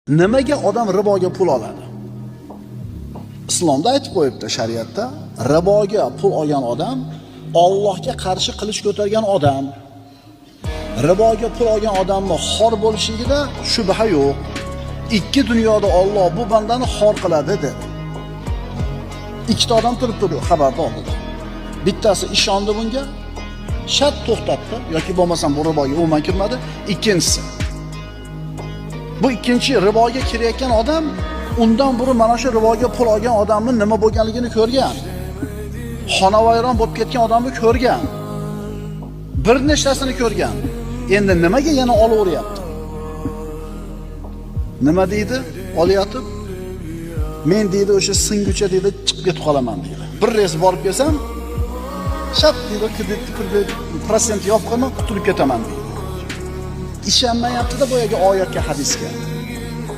Nimaga odam riboga pul oladi? Islomda aytib qo'yibdi, shariatda riboga pul olgan odam Allohga qarshi qilich ko'targan odam. Riboga pul olgan odamni xor bo'lishligida shubha yo'q. Ikki dunyoda Alloh bu bandani xor qiladi dedi. Ikkita odam turibdi xabarda oldida. Bittasi ishondi bunga, shart to'xtatdi yoki bo'lmasam bu riboga umuman kirmadi. Ikkinchisi, bu ikkinchi riboga kirayotgan odam undan burun mana shu riboga pul olgan odamning nima bo'lganligini ko'rgan. Xonavayron bo'lib ketgan odamni ko'rgan. Bir nechtasini ko'rgan. Endi nimaga yana olaveryapti? Nima deydi? Olyotib, men deydi o'sha singucha deydi chiqib ketib qolaman deydi. Bir reys borib kelsam, shart deydi kredit protsent yopib qo'yman, qutulib ketaman deydi. Ishonmayapti-da boyagi oyatga, hadisga.